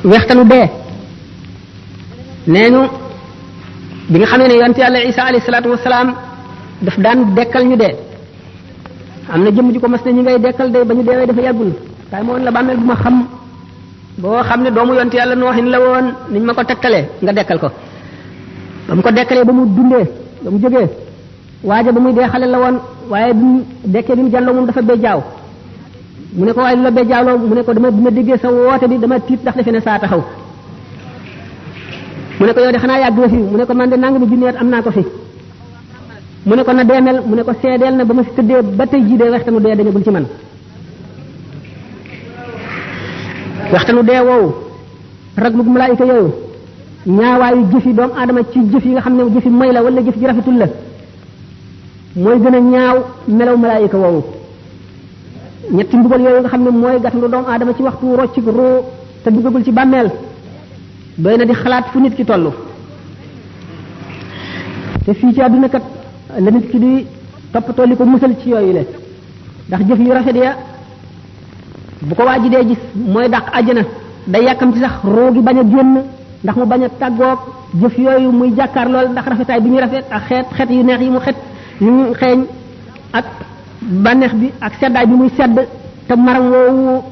wextanu dee neñu bi nga xamé né yonent yàlla Isa alayhi salatu wassalam daf daan dekkal ñu dee am na jëm ju ko mas ne ñi ngay dekkal day bañu deewee dafa yàggul kay mo won la bàmmeel bu ma xam boo xam ne doomu yonent yàlla nooxin la woon niñ ma ko tegtalee nga dekkal ko ba mu ko dekkalee ba mu dundee ba mu jógee waaja ba muy dee xale la woon waaye bi mu dekkee bi mu jàlloo moom dafa bejjaaw mu ne ko waaye lu la bejjaawloo mu ne ko dama déggee sa woote bi dama tiit ndax defe ne saa taxaw mu ne ko yow de xanaa yàgg nga fi mu ne ko man de nangami junneet am naa ko fi mu ne ko na deemel mu ne ko seedeel na ba ma fi tëddee ba tey jii dee waxtanu dee dañagul ci man waxtanu dee woowu raglug malaayika yooyu ñaawaayu jëfi doomu aadama ci jëf yi nga xam ne jëfi may la wala jëf ji rafetul la mooy gën a ñaaw melaw malaayika woowu ñetti mbugal yooyu nga xam ne mooy gàttandu doomu aadama ci waxtu roccik ruu te duggagul ci bàmmeel doy na di xalaat fu nit ki toll te fii ci àdduna kat la nit ki di toppatoo li ko musal ci yooyu le ndax jëf yu rafet ya bu ko waaji dee gis mooy dàq àjjana day yàkkam ci sax ruu gi bañ a génn ndax mu bañ a tàggoog jëf yooyu muy jàkkaar lool ndax rafetaay bi ñuy rafet ak xeet yu neex yi mu yu xeeñ ak bànneex bi ak seddaay bi muy sedd te maram woowu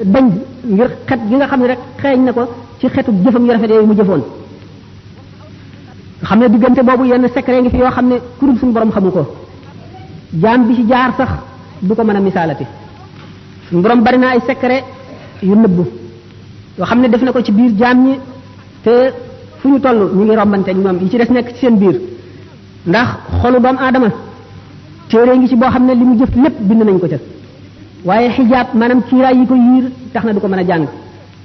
dañ ngir xet gi nga xam ne rek xeeñ na ko ci xetu jëfam yu rafet yooyu mu jëfoon nga xam ne diggante boobu yenn secret ngi fi yoo xam ne kurub suñu borom xamu ko jaam bi ci jaar sax du ko mën a misaalati suñu borom bari na ay secret yu nëbbu yoo xam ne def na ko ci biir jaam ñi te fu ñu toll ñu ngi rombante ñoom yi ci des nekk ci seen biir ndax xolu doomu aadama téere ngi ci boo xam ne li mu jëf lépp bind nañ ko ca waaye xijaab maanaam kiiraay yi ko yiir tax na du ko mën a jàng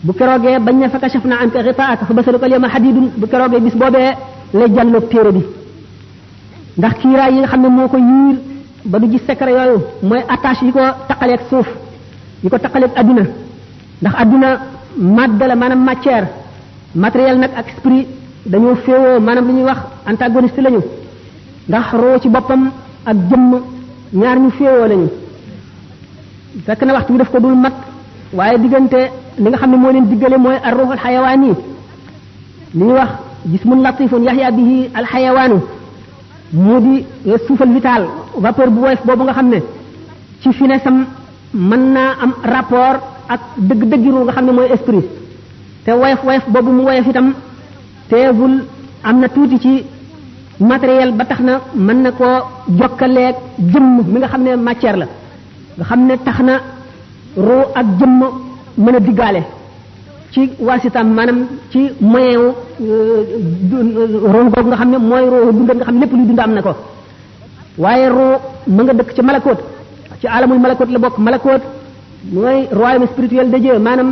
bu keroogee bañ ne fa kashafna anka ghitaa'aka fa basaruka al-yawma hadiidun bu keroogee bis boobee lay jàlloog téere bi ndax kiiraay yi nga xam ne moo ko yiir ba du gis secret yooyu mooy attache yi ko taqaleeg suuf yi ko taqaleeg adduna ndax adduna madde la maanaam matière matériel nag ak esprit dañoo féewoo maanaam li ñuy wax antagoniste lañu ndax roo ci boppam ak jëmm ñaar ñu féewoo lañu fekk na waxtu bi daf ko dul mat waaye diggante li nga xam ne moo leen diggale mooy ar-ruhul xayawaani li ñuy wax jismun latifun yaxya bihi alxayawaanu mu di suufal vital vapeur bu woyof boobu nga xam ne ci finesam mën naa am rapport ak dëgg-dëggiru nga xam ne mooy esprit te woyof boobu mu woyof itam teewul am na tuuti ci matériel ba tax na mën na koo jokkaleeg jëmm mi nga xam ne matière la nga xam ne tax na ruu ak jëmm mën a diggaale ci waasitam maanaam ci moyen wu ruu googu nga xam ne mooy ruu dund nga xam ne lépp luy dund am na ko waaye ruu ma nga dëkk ci malakoot ci alamul malakoot la bokk malakoot mooy royaume spirituel de Dieu maanaam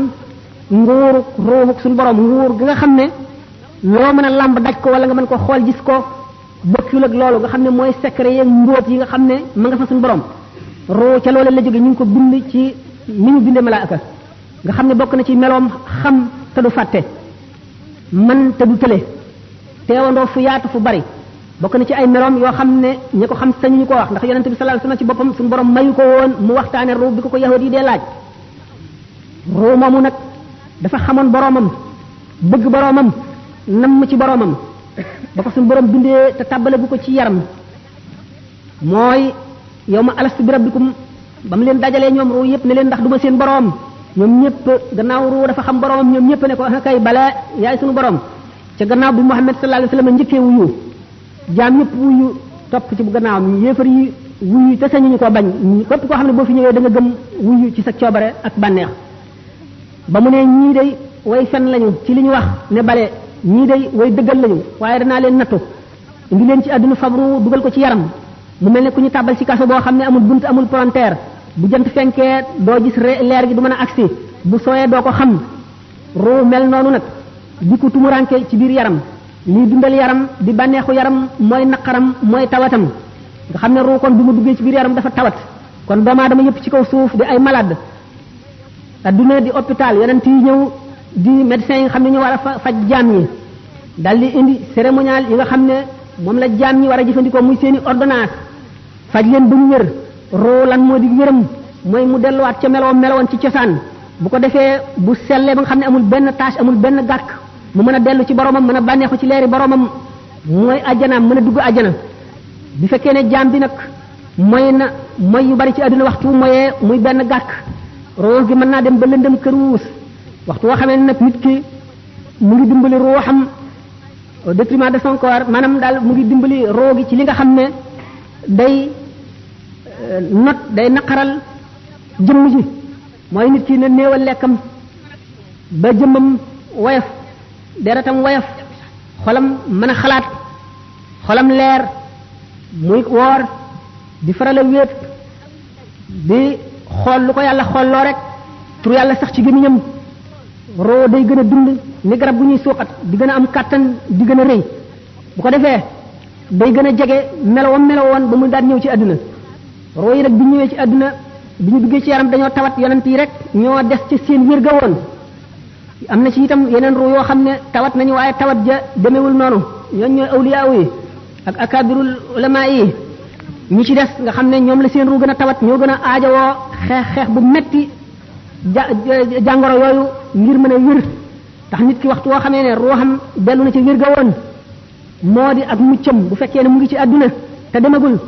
nguuru ruuxuk suñu borom nguur gi nga xam ne loo mën a lamb daj ko wala nga mën ko xool gis ko bokkul ak loolu nga xam ne mooy secret yeeg mbóot yi nga xam ne ma nga fa suñu borom ruu ca loolu la jóge ñu ngi ko bind ci ni ñu bindee malaaka nga xam ne bokk na ci meloom xam te du fàtte man te du tële teewandoo fu yaatu fu bari bokk na ci ay meloom yoo xam ne ñi ko xam sañu ñu ko wax ndax yonente bi sallallahu alayhi wasallam ci boppam suñu borom mayu ko woon mu waxtaane ruu bi ko yahudi yi dee laaj ruu moomu nag dafa xamoon boromam bëgg boromam namm ci boromam ba ko suñu borom bindee te tàbbale bu ko ci yaram mooy yow ma alastu bi rabbikum ba mu leen dajalee ñoom ruu yëpp ne leen ndax duma seen borom ñoom ñëpp gannaaw ruu dafa xam boromam ñoom ñëpp ne ko kay bala yaay suñu borom ca gannaaw bi Muhammad sallallahu alayhi wasallam njëkkee wuyu jaam ñëpp wuyu topp ci bu gannaawam yéefar yi wuyu te sañu ñu ko bañ képp koo xam ne boo fi ñëwee da nga gëm wuyu ci sa coobare ak bànneex ba mu ne ñii day way fen lañu ci li ñu wax ne bale ñii day way dëggal lañu waaye danaa leen nattu indi leen ci àdduna fabru dugal ko ci yaram mu mel ne ku ñu tàbbal ci kaso boo xam ne amul bunt amul frontière bu jant fenkee doo gis leer gi du mën a agsi bu sooyee doo ko xam ruu mel noonu nag di ko tumuranke ci biir yaram lii dundal yaram di bànneexu yaram mooy naqaram mooy tawatam nga xam ne ruu kon bi mu duggee ci biir yaram dafa tawat kon doomu aadama yëpp ci kaw suuf di ay malade adduna di hôpital yonent yi ñëw di médecins yi nga xam ne ñu war a faj jaam ñi dal di indi cérémonial yi nga xam ne moom la jaam ñi war a jëfandikoo muy seeni ordonnance faj leen ba ñu wér ruu lan moo di wéram mooy mu delluwaat ca melowoon ci cosaan bu ko defee bu sellee ba nga xam ne amul benn tâche amul benn gàkk mu mën a dellu ci boromam mën a bànneexu ci leeri boromam mooy ajjanaam mën a dugg ajjana bi fekkee ne jaam bi nag mooy na mooy yu bari ci àdduna waxtu mooyee muy benn gàkk ruux gi mën naa dem ba lëndëm këruus waxtu woo xamee nag nit ki mu ngi dimbali ruuxam au détriment de son corps maanaam daal mu ngi dimbali roo gi ci li nga xam ne day day naqaral jëmm ji mooy nit ki ne néewal lekkam ba jëmmam woyof deretam woyof xolam mën a xalaat xolam leer muy woor di faral a wéet di xool lu ko yàlla xoolloo rek tur yàlla sax ci gémmiñam roo day gën a dund ni garab bu ñuy suuxat di gën a am kàttan di gën a rëy bu ko defee day gën a jege melowam melowoon ba mu daan ñëw ci àdduna roo yi nag bi ñëwee ci àdduna bi ñu duggee ci yaram dañoo tawat yonent yi rek ñoo des ci seen wér ga woon am na ci itam yeneen ruu yoo xam ne tawat nañu waaye tawat ja demewul noonu ñooñ ñooy awliyaa yi ak akabirul ulama yi ñi ci des nga xam ne ñoom la seen ruu gën a tawat ñoo gën a aajowoo xeex bu metti jàngoro yooyu ngir mën a wér tax nit ki waxtu woo xamee ne ruuxam dellu na ci wér ga woon moo di ak muccam bu fekkee ne mu ngi ci àdduna te demagul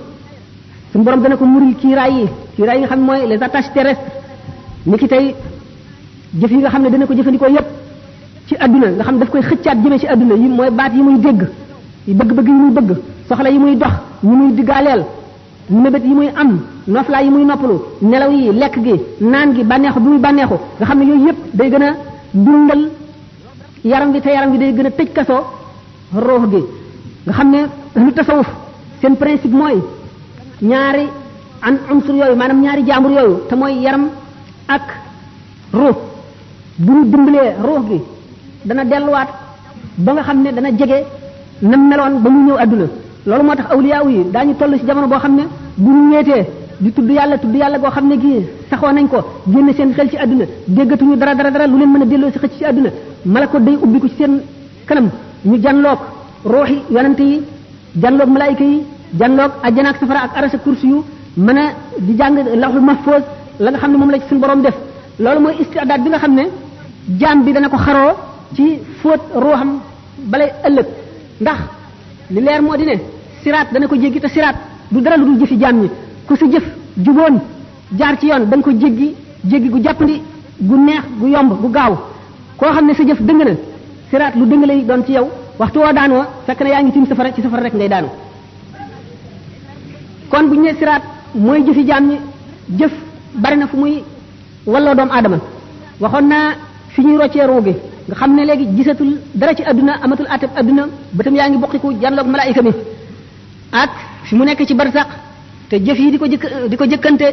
suñu borom dana ko muril kiiraay yi nga xam ne mooy les attaches terrestres ni ki tey jëf yi nga xam ne dana ko jëfandikoo yépp ci àdduna nga xam daf koy xëccaat jëme ci àdduna yi mooy baat yi muy dégg yi bëgg-bëgg yi muy bëgg soxla yi muy dox yi muy diggaaleel mébét yi muy am noflaay yi muy noppalu nelaw yi lekk gi naan gi bànneexu bi muy bànneexu nga xam ne yooyu yépp day gën a dundal yaram gi te yaram gi day gën a tëj kaso ruux gi nga xam ne lu tasawuf seen principe mooy ñaari unsur yooyu maanaam ñaari jaambur yooyu te mooy yaram ak ruux bu ñu dimbalee ruux gi dana delluwaat ba nga xam ne dana jege na meloon ba mu ñëw àdduna loolu moo tax awliya yi daañu toll ci jamono boo xam ne bu ñu ñeetee di tudd yàlla goo xam ne gii saxoo nañ ko génne seen xel ci àdduna déggatuñu dara lu leen mën a delloo ci xëcc ci àdduna malako day ubbi ko ci seen kanam ñu janloog ruuxi yonante yi janloog malaayika yi janloog ajjana ak safara ak arasa kursi yu mën a di jàng lawhul mahfuz la nga xam ne moom la ci suñu borom def loolu mooy istidaad bi nga xam ne jaam bi dana ko xaroo ci fóot ruuxam balay ëllëg ndax li leer moo di ne siraat dana ko jéggi te siraat du dara lu dul jëfi jaam ñi ku sa jëf juboon jaar ci yoon da nga ko jéggi gu jàppandi gu neex gu yomb gu gaaw koo xam ne sa jëf dëng na siraat lu dëng lay doon ci yow waxtu woo daanoo fekk na yaa ngi tiim safara ci safara rek ngay daanu kon bu ñu nee siraat mooy jëfi jaam ñi jëf bari na fu muy walloo doomu aadama waxoon naa fi ñuy roccee ruugi nga xam ne léegi gisatul dara ci adduna amatul ateb adduna bëtam yaa ngi bokkiku janloog malaayika mi ak fi mu nekk ci barsax te jëf yi di ko jëkkante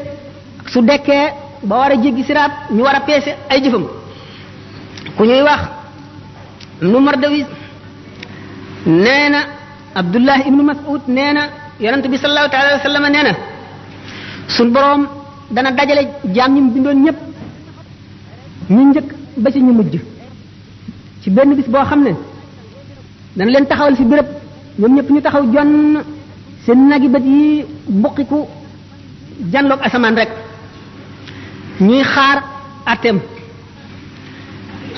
su dekkee ba war a jéggi siraat ñu war a peese ay jëfam ku ñuy wax nu Mardawis nee na Abdullah ibnu Mas'ud nee na yonent bi sallallahu taala wa sallam nee na suñ boroom dana dajale jaam ñi mu bindoon ñëpp ñu njëkk ba ci ñu mujj ci benn bis boo xam ne dana leen taxawal fi béréb ñoom ñëpp ñu taxaw jonn seen nagi bët yi mbuqiku janloog asamaan rek ñuy xaar atem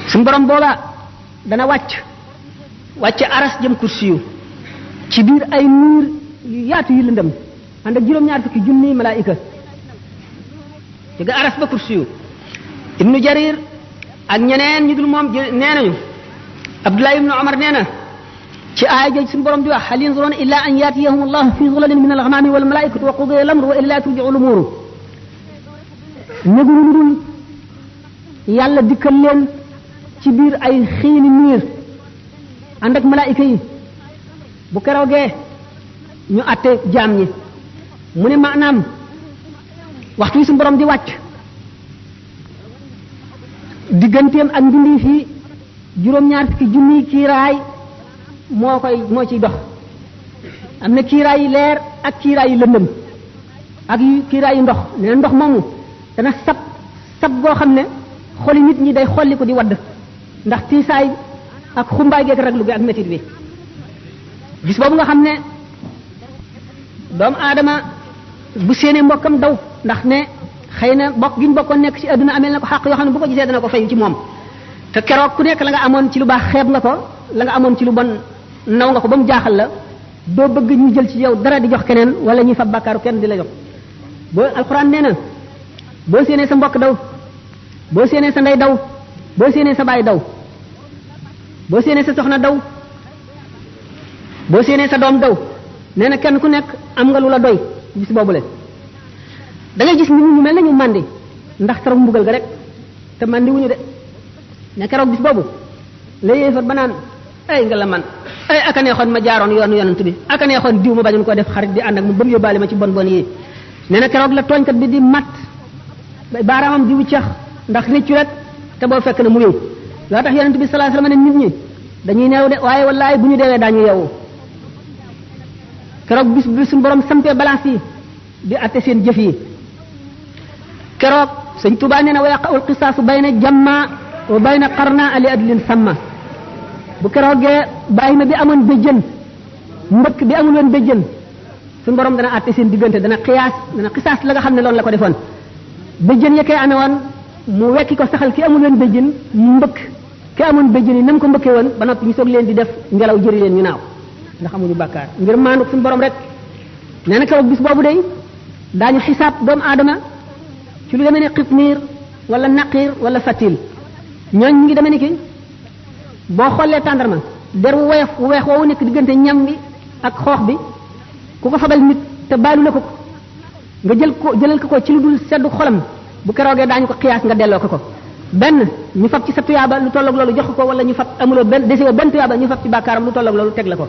suñu borom booba dana wàcc aras jëm kursi yu ci biir ay nuur yu yaatu yu lëndëm ànd ak juróom-ñaar fukki junni malaayika jóge aras ba kursi yu ibnu jarir ak ñeneen ñu dul moom nee nañu abdullah ibnu omar nee na ci aaya jooju suñu borom di wax hal yanzuruna illa an yatiyahum allahu fi zulalin min al-ghamami wal malaikatu wa qudiya al-amru wa ila turji'u al-umur ñëguñu lu dul yàlla dikkal leen ci biir ay xiini niir ànd ak malaayika yi bu keroogee ñu atte jaam ñi mu ne maanaam waxtu wi suñu borom di wàcc digganteem ak mbindi fii juróom-ñaar fukki junniy kiiraay moo ciy dox am na kiiraay yi leer ak kiiraay yi lëndëm ak kiiraay yi ndox nee na ndox moomu dana sab goo xam ne xoli nit ñi day xolli ko di wadd ndax tiisaay ak xumbaay geek raglu gi ak métit bi bis boobu nga xam ne doomu aadama bu séenee mbokkam daw ndax ne xëy na bokk gi ñu bokkoon nekk ci àdduna amel na ko xàq yoo xam ne bu ko gisee dana ko fayu ci moom te keroog ku nekk la nga amoon ci lu baax xeeb nga ko la nga amoon ci lu bon naw nga ko ba mu jaaxal la doo bëgg ñu jël ci yow dara di jox keneen wala ñuy fab bàkkaaru kenn di la jox boo alxuraan nee na boo séenee sa mbokk daw boo séenee sa ndey daw boo séenee sa baay daw boo séenee sa soxna daw boo séenee sa doom daw nee na kenn ku nekk am nga lu la doy bis boobule da ngay gis nit ñu mel na ñu màndi ndax keroog mbugal ga rek te màndi wuñu de ne keroog bis boobu la yéefar ba naan ay nga la man ay aka neexoon ma jaaroon yoonu yonent bi aka neexoon diw ma bañoon koo def xarit di ànd ak mu ba mu yóbbaale ma ci bon bon yi nee na keroog la tooñkat bi di mat baaraamam di wuccax ndax réccu rek te boo fekk na mu yow loo tax yonent bi sallallahu alayhi wasallam ne nit ñi dañuy neew de waaye wallaay bu ñu deewee daañu yeewu keroog bis bi suñu borom sampee balance yi di atte seen jëf yi keroog sëñ Tuubaa nee na wa yaqa'ul qisaasu bayna jamma wa bayna qarna li adlin samma bu keroogee bàyyi ma bi amoon béjjën mbëkk bi amul woon béjjën suñu borom dana atte seen diggante dana xisaas la nga xam ne loolu la ko defoon béjjën ya koy amee woon mu wekki ko saxal ki amul woon béjjën mbëkk ki amoon béjjën yi nam ko mbëkkee woon ba noppi ñu soog leen di def ngelaw jëri leen ñu naaw ndax amuñu bàkkaar ngir maandu suñu borom rek nee na keroog bis boobu day daañu xisaab doomu aadama ci lu demee ne xitmiir wala naqiir wala fatil ñooñ ñu ngi demee ni ki boo xoolee tàndarma der wu weex woowu nekk diggante ñam bi ak xoox bi ku ko fabal nit te baalu la ko nga jëlal ko ci lu dul seddu xolam bu keroogee daañu ko xiyaas nga delloo ko benn ñu fab ci sa tuyaaba lu tolloog loolu jox ko wala ñu fab amuloo benn desewoo benn tuyaaba ñu fab ci bàkkaaram lu tolloog loolu teg la ko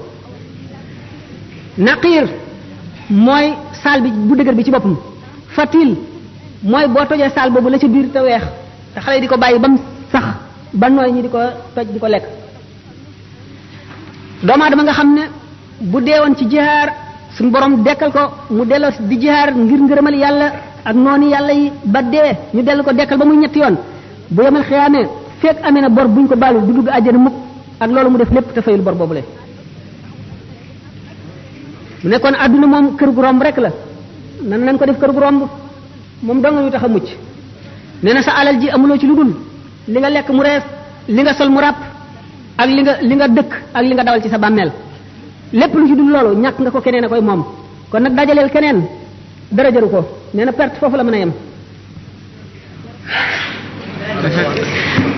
naqiir mooy saal bi bu dëgër bi ci boppam fatil mooy boo tojee saal boobu la ca biir te weex te xale yi di ko bàyyi ba mu sax ba nooy ñi di ko toj di ko lekk doomu aadama nga xam ne bu deewoon ci jihaar suñu borom dekkal ko mu delloo di jihaar ngir ngërëmal yàlla ak noonu yàlla yi ba dee ñu dellu ko dekkal ba muy ñetti yoon bu yemal xiyaamee fekk amee na bor buñ ko baalul du dugg àjjana mukk ak loolu mu def lépp te fayul bor boobule mu nekkoon àdduna moom kër gu romb rek la nan nañ ko def kër gu romb moom dong ñu tax a mucc nee na sa alal ji amuloo ci lu dul li nga lekk mu rees li nga sol mu ràpp ak li nga dëkk ak li nga dawal ci sa bàmmeel lépp lu ci dul loolu ñàkk nga ko keneen a koy moom kon nag dajaleel keneen dara jëru ko nee na perte foofu la mën a yem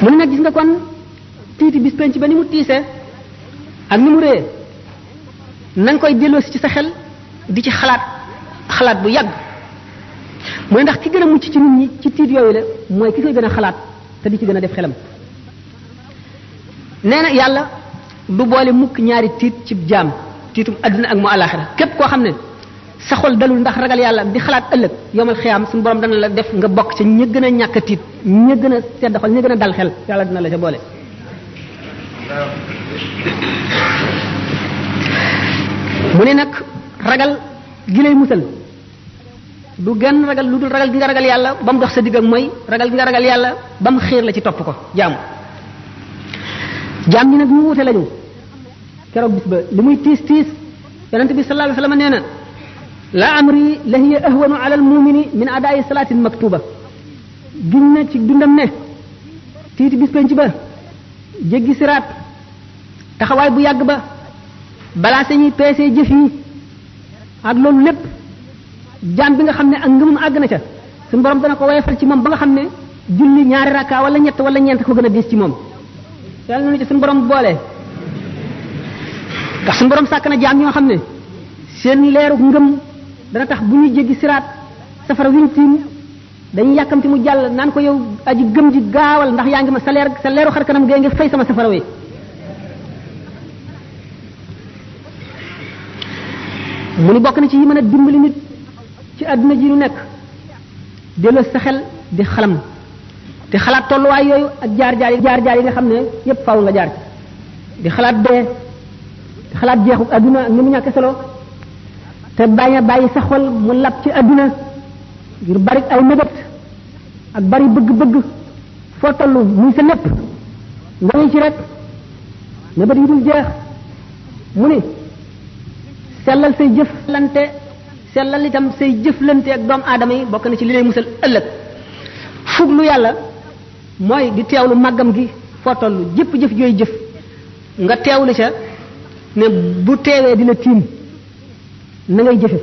mu ne nag gis nga kon tiiti bis penc ba ni mu tiisee ak ni mu réyee na nga koy delloosi ci sa xel di ci xalaat bu yàgg mooy ndax ki gën a mucc ci nit ñi ci tiit yooyu la mooy ki koy gën a xalaat te di ci gën a def xelam nee na yàlla du boole mukk ñaari tiit ci jaam tiitum adduna ak mu alaxira képp koo xam ne sa xol dalul ndax ragal yàlla di xalaat ëllëg yomal xiyaam suñu borom dana la def nga bokk ci ña gën a ñàkk a tiit ña gën a sedd xol ña gën a dal xel yàlla dina la ca boole mu ne nag ragal gi lay musal du genn ragal lu dul ragal gi nga ragal yàlla ba mu dox sa digg ak mooy ragal gi nga ragal yàlla ba mu xiir la ci topp ko jaam ñi nag ñu wute lañu keroog bis ba li muy tiis tiis yonente bi sallallahu alayhi wasallam nee na la amri la hiya ahwanu ala al mumini min adaa'i salaatin maktuba giñ na ci dundam ne tiiti bis penc ba jéggi siraat taxawaay bu yàgg ba balaa sañuy peesee jëf yi ak loolu lépp jaam bi nga xam ne ak ngëmum àgg na ca suñu borom dana ko woyofal ci moom ba nga xam ne julli ñaari rakka wala ñett wala ñeent ko gën a diis ci moom yàlla nañu ci suñu borom boole ndax suñu borom sàkk na jaam ñoo xam ne seen leeru ngëm dana tax bu ñuy jéggi siraat safara wiñ tiim dañuy yàkkamti mu jàll naan ko yow aji gëm ji gaawal ndax yaa ngi ma sa leeru xar kanam gee ngi fay sama safara wi mu ni bokk na ci yi mën a dimbali nit ci àdduna ji nu nekk delloo sa xel di xalam di xalaat tolluwaay yooyu ak jaar-jaar yi nga xam ne yépp faaw nga jaar ci di xalaat dee di xalaat jeexu àdduna ak ni mu ñàkk solo te bañ a bàyyi sa xol mu lab ci àdduna ngir bari ay mébét ak bari bëgg-bëgg foo tollu muy sa lépp nga ngi ci rek mébét yi dul jeex mu ni sellal say jëflante sellal itam say jëflante ak doomu aadama yi bokk na ci li lay musal ëllëg fuglu yàlla mooy di teewlu màggam gi foo toll jëpp jëf jooy jëf nga teewlu ca ne bu teewee di la tiim na ngay jëfe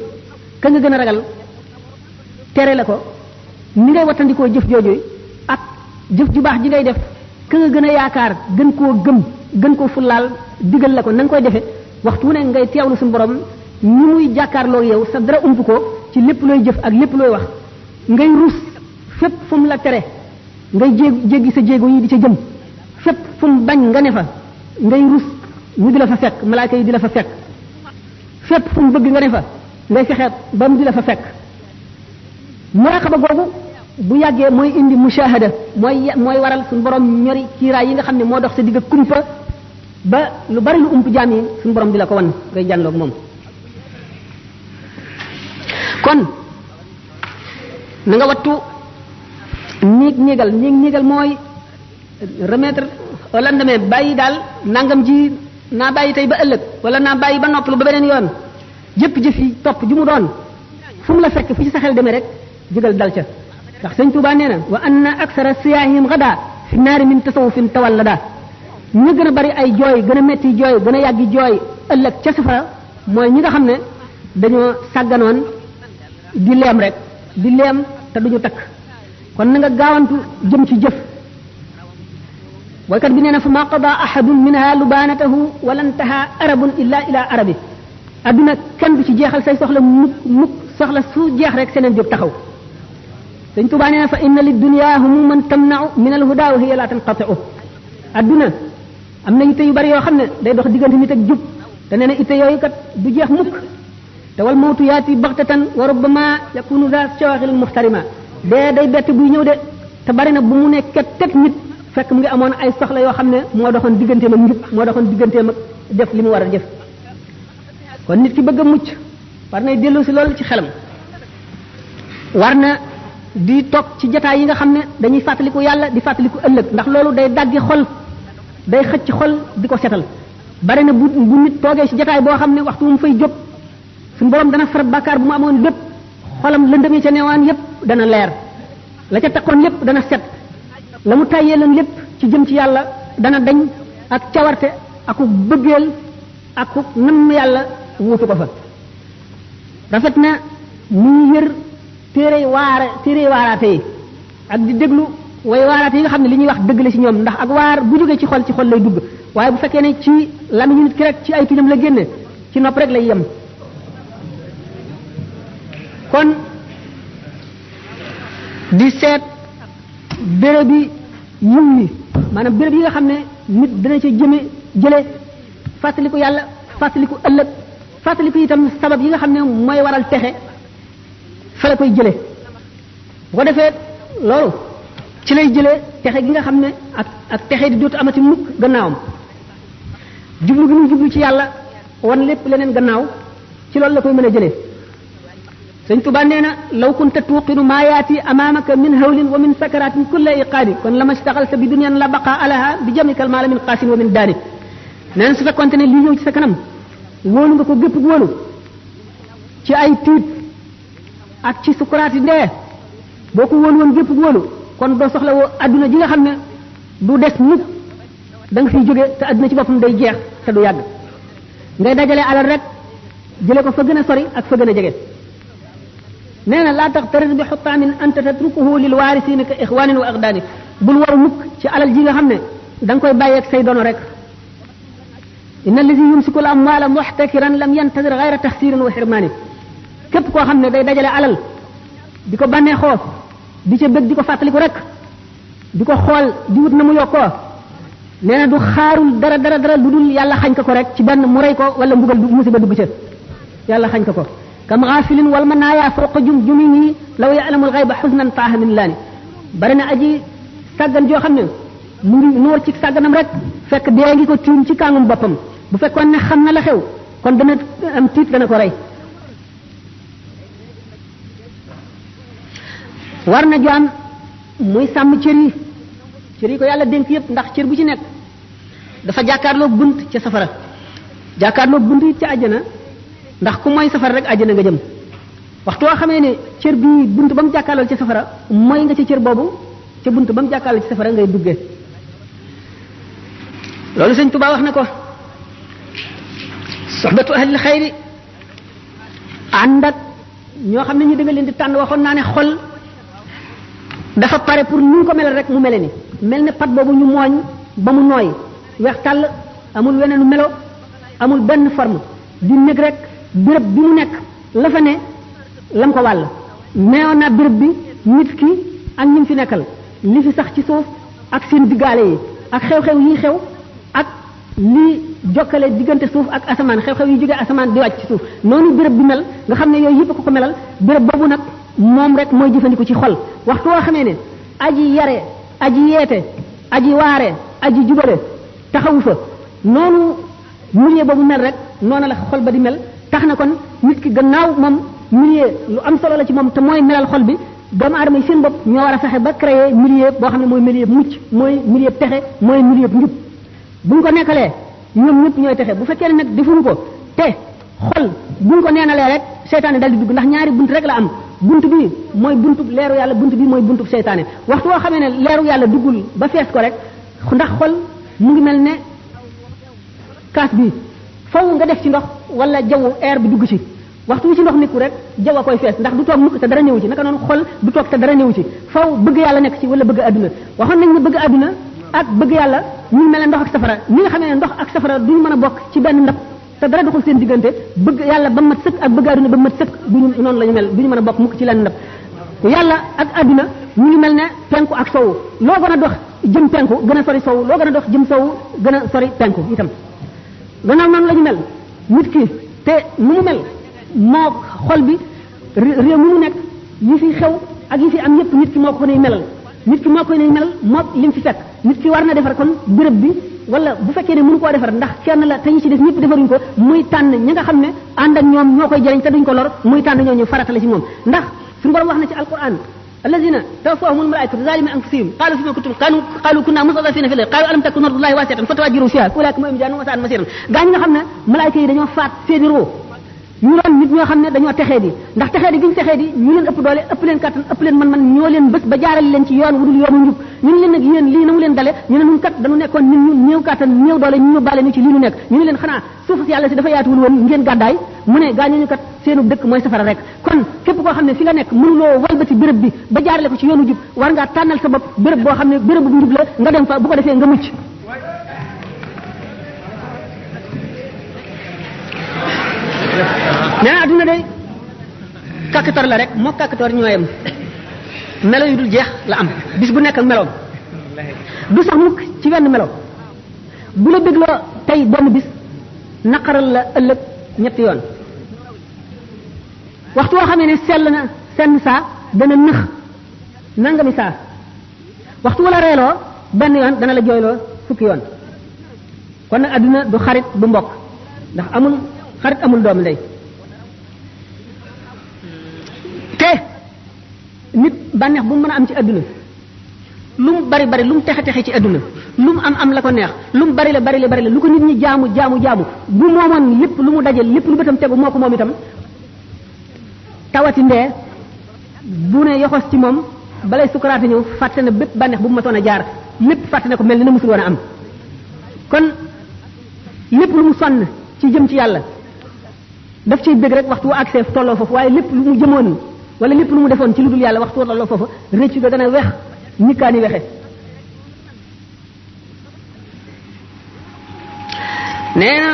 ka nga gën a ragal tere la ko ni ngay wattandikoo jëf jooju ak jëf ju baax ji ngay def ka nga gën a yaakaar gën koo gëm gën koo fullaal digal la ko na nga koy defe waxtu wu ne ngay teewlu suñu borom ni muy jàkkaarloo yow sa dara ump ko ci lépp looy jëf ak lépp looy wax ngay rus fépp fu mu la tere ngay jéggi sa jéego yi di ca jëm fépp fu mu bañ nga ne fa ngay rus ñu di la fa fekk malaaka yi di la fa fekk fépp fu mu bëgg nga ne fa ngay fexeet ba mu di la fa fekk muraqaba googu bu yàggee mooy indi mushahada mooy waral suñu borom ñori kiiraay yi nga xam ne moo dox sa digg kumpa ba lu bari lu ump jaam yi suñu borom di la ko wan ngay jànloog moom kon na nga wattu niigal mooy remettre au lendemain bàyyi daal nangam ji naa bàyyi tey ba ëllëg wala naa bàyyi ba noppalu ba beneen yoon jëf yi topp ju mu doon fu mu la fekk fu ci sa xel demee rek jógal dal ca ndax sëñ Tuubaa nee na wa anna aksara siyaahim gada fi naari min tasawufin tawallada ñu gën a bari ay jooy gën a metti jooy gën a yàggi jooy ëllëg ca safara mooy ñi nga xam ne dañoo sàgganoon di leem rek di leem te duñu takk kon na nga gaawantu jëm ci jëf waykat bi nee na fa ma qada ahadun minha lubanatahu wala ntaha arabun illa ila arabi adduna kenn du ci jeexal say soxla mukk soxla su jeex rek seneen jóg taxaw Sëñ Tuubaa nee na fa inna lid dunya humuman tamna'u min al huda wa hiya la tanqati'u adduna am na itte yu bari yoo xam ne day dox diggante nit ak jub te nee na itte yooyu kat du jeex mukk te wal mawtu yaati baxtatan wa rubbama yakunu za shawaghil muhtarima dee day bett buy ñëw de te bari na bu mu nekkee teg nit fekk mu ngi amoon ay soxla yoo xam ne moo doxoon digganteem ak njub moo doxoon digganteem ak def li mu war a def kon nit ki bëgg a mucc war nay dellu si loolu ci xelam war na di toog ci jataay yi nga xam ne dañuy fàttaliku yàlla di fàttaliku ëllëg ndax loolu day daggi xol day xëcc xol di ko setal bari na bu nit toogee ci jataay boo xam ne waxtu mu fay jóg suñu borom dana far bàkkaar bu mu amoon bépp xolam lëndëm yi ca neewaan yépp dana leer la ca takkoon lépp dana set la mu tàyyee lan lépp ci jëm ci yàlla dana dañ ak cawarte aku bëggeel aku namm yàlla wuutu ko fa rafet na muy yër téere waaraate yi ak di déglu way waaraate yi nga xam ne li ñuy wax dëgg la ci ñoom ndax ak waar bu jógee ci xol lay dugg waaye bu fekkee ne ci lamiñu nit ki rek ci ay tuñam la génne ci nopp rek lay yem kon di seet béréb yi yiw yi maanaam béréb yi nga xam ne nit dana ca jële fàttaliku yàlla fàttaliku ëllëg fàttaliku itam sabab yi nga xam ne mooy waral texe fa la koy jële bu ko defee loolu ci lay jële texe gi nga xam ne ak texe di dootu amati mukk gannaawam jublu gi muy jublu ci yàlla wan lépp leneen gannaaw ci loolu la koy mën a jëlee Sëñ Tuubaa nee na law kunta tuuqinu maa yaati amaamaka min hawlin wa min sakaratin kulla iqaadi kon lama staxalta bi dunyan la baqa alaha bi jamikal maala min qaasin wa min daani nee na su fekkonte ne lii ñëw ci sa kanam wóolu nga ko gépp wóolu ci ay tiit ak ci sukuraati ndee boo ko wóolu woon gépp wóolu kon doo soxla woo adduna ji nga xam ne du des mukk da nga fiy jóge te adduna ci boppam day jeex te du yàgg ngay dajale alal rek jële ko fa gën a sori ak fa gën a jege nee na laa taxtarir bi xutaamin anta tatrukuhu lil waarisiina ka ixwaanin wa aqdaani bul waru mukk ci alal ji nga xam ne da nga koy bàyyeeg say dono rek inna allazi yumsiku al amwaala muxtakiran lam yantadir gayra taxsirin wa xirmaani képp koo xam ne day dajale alal di ko bànneexoo di ca bëgg di ko fàttaliku rek di ko xool di wut na mu yokkoo nee na du xaarul dara lu dul yàlla xañ ko rek ci benn mu rey ko wala mbugal musiba dugg ca yàlla xañ ko kam xaafilin wal manaaya fawqa jumihi law ya'lamul ghayba huznan taaha min laani bari na aji sàggan joo xam ne mu ngi noor ci sàgganam rek fekk dee ngi ko tiim ci kàngum boppam bu fekkoon ne xam na la xew kon dana am tiit dana ko rey war na jaam muy sàmm cër yi ko yàlla dénk yépp ndax cër bu ci nekk dafa jàkkaarloo bunt ca safara jàkkaarloo bunt it ca àjjana ndax ku mooy safara rek àjjana nga jëm waxtu woo xamee ne cër bi bunt ba mu jàkkaarloo ca safara mooy nga ca cër boobu ca bunt ba mu jàkkaarloo ci safara ngay duggee loolu sëñ Tuubaa wax na ko soxbatu ahlil xayri ànd ak ñoo xam ne ñu dëgg leen di tànn waxoon naa ne xol dafa pare pour ñu ko melal rek mu mele ni mel ne pat boobu ñu mooñ ba mu nooy weex tàll amul weneenu melo amul benn forme di nekk rek béréb bi mu nekk la fa ne lam ko wàll neewoon naa béréb bi nit ki ak ñi fi nekkal li fi sax ci suuf ak seen diggaale yi ak xew-xew yi xew ak li jokkale diggante suuf ak asamaan xew-xew yi jógee asamaan di wàcc ci suuf noonu béréb bi mel nga xam ne yooyu yëpp ko melal béréb boobu nag moom rek mooy jëfandiku ci xol waxtu woo xamee ne aji yare aji yeete aji waare aji jubale taxawu fa noonu milieu boobu mel rek noonu la xol ba di mel tax na kon nit ki gannaaw moom milieu lu am solo la ci moom te mooy melal xol bi doomu aadama yi seen bopp ñoo war a fexe ba créer milieu boo xam ne mooy milieu mucc mooy milieu texe mooy milieu njub buñ ko nekkalee ñoom ñëpp ñooy texe bu fekkee ne nag defuñu ko te xol buñ ko neenalee rek seytaane dal di dugg ndax ñaari bunt rek la am bunt bi mooy buntub leeru yàlla bunt bi mooy buntub seytaane waxtu woo xamee ne leeru yàlla duggul ba fees ko rek ndax xol mu ngi mel ne kaas bi faw nga def ci ndox wala jaww air bi dugg ci waxtu wi ci ndox nekku rek jaww a koy fees ndax du toog mukk te dara néew ci naka noonu xol du toog te dara néew ci faw bëgg yàlla nekk ci wala bëgg adduna waxoon nañ ne bëgg adduna ak bëgg yàlla ñu mel ne ndox ak safara ni nga xamee ne ndox ak safara duñu mën a bokk ci benn ndab te dara doxul seen diggante bëgg yàlla ba mat sëkk ak bëgg adduna ba mat sëkk duñu noonu la ñu mel duñu mën a bokk mukk ci lenn ndab yàlla ak adduna ñu ngi mel ne penku ak sowu loo gën a dox jëm penku gën a sori sowu loo gën a dox jëm sowu gën a sori penku itam gannaaw noonu la ñu mel nit ki te nu mu mel moo xol bi réew mu nekk yi fi xew ak yi fi am yépp nit ki moo ko nay melal nit ki moo koy nay melal moo lim fi fekk nit ki war na defar kon béréb bi wala bu fekkee ne mënu koo defar ndax kenn la te ñi ci des ñëpp defaruñ ko muy tànn ñi nga xam ne ànd ak ñoom ñoo koy jëriñ te duñ ko lor muy tànn ñooñu farata la ci moom ndax suñu borom wax na ci alquran alladina tawaffahumul malaikatu zalimi anfusihim qalu fima kuntum qalu kunna mustadafina fil ardi qalu alam takun ardullahi wasi'atan fatahajjaru fiha ulaika ma jahannam wa sa'at masiran gaañ nga xam ne malaayika yi dañoo faat seeni roo ñu doon nit ñoo xam ne dañoo texee di ndax texee di gi ñu texee di ñu leen ëpp doole ëpp leen kattan ëpp leen man ñoo leen bés ba jaarale leen ci yoon wudul yoonu njub ñu ne leen nag yéen lii na mu leen dale ñu ne ñun kat dañu nekkoon nit ñu néew kattan néew doole ñu bàale ñu ci lii ñu nekk ñu ne leen xanaa suuf si yàlla si dafa yaatuwul woon ngeen gàddaay mu ne gaañooñu kat seenu dëkk mooy safara rek kon képp koo xam ne fi nga nekk mënuloo walbati béréb bi ba jaarale ko ci yoonu jub war ngaa tànnal sa bopp béréb boo xam ne béréb bu njub la nga dem fa bu ko defee nga mucc nee na adduna day kàkkator la rek moo kàkkator ñooyam melo yu dul jeex la am bis bu nekk ak meloom du sax mukk ci wenn melo bu la bégloo tey benn bis naqaral la ëllëg ñetti yoon waxtu woo xamee ne sell na senn saa dana nëx nangami saa waxtu wala reeloo benn yoon dana la jooyloo fukki yoon kon nag adduna du xarit du mbokk ndax amul xarit amul doomu ndey te nit bànneex bu mu mën a am ci adduna lu mu bari bari lu mu texe texe ci adduna lu mu am la ko neex lu mu bari la lu ko nit ñi jaamu bu moomoon lépp lu mu daje lépp lu bëtam tegu moo ko moom itam tawati ndee bu ne yoxos ci moom balay sukaraate ñëw fàtte na bépp bànneex bu mu mësoon a jaar lépp fàtte na ko mel ni na musul woon a am kon lépp lu mu sonn ci jëm ci yàlla daf ciy bëgg rek waxtu wu accès tolloo foofu waaye lépp lu mu jëmoon wala lépp lu mu defoon ci lu dul yàlla waxtu tolloo foofu rëccu ga gën a wex nikkaani wexe nee na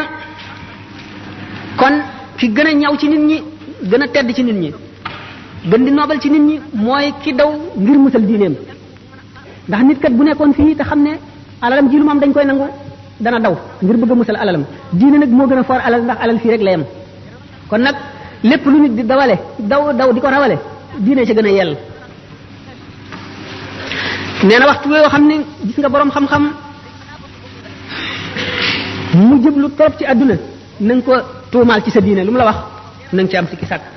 kon ki gën a ñaw ci nit ñi gën a tedd ci nit ñi gën di noobal ci nit ñi mooy ki daw ngir musal diineem ndax nit kat bu nekkoon fii te xam ne alalam ji lu moom dañ koy nangu dana daw ngir bëgg a musal alalam diine nag moo gën a foor alal ndax alal fii rek la yem kon nag lépp lu nit di dawale daw di ko rawale diine ci gën a yell nee na waxtu yoo xam ne gis nga boroom xam-xam mu jëblu trop ci àdduna na nga ko tuumaal ci sa diine lu mu la wax na nga ci am sikki sàkk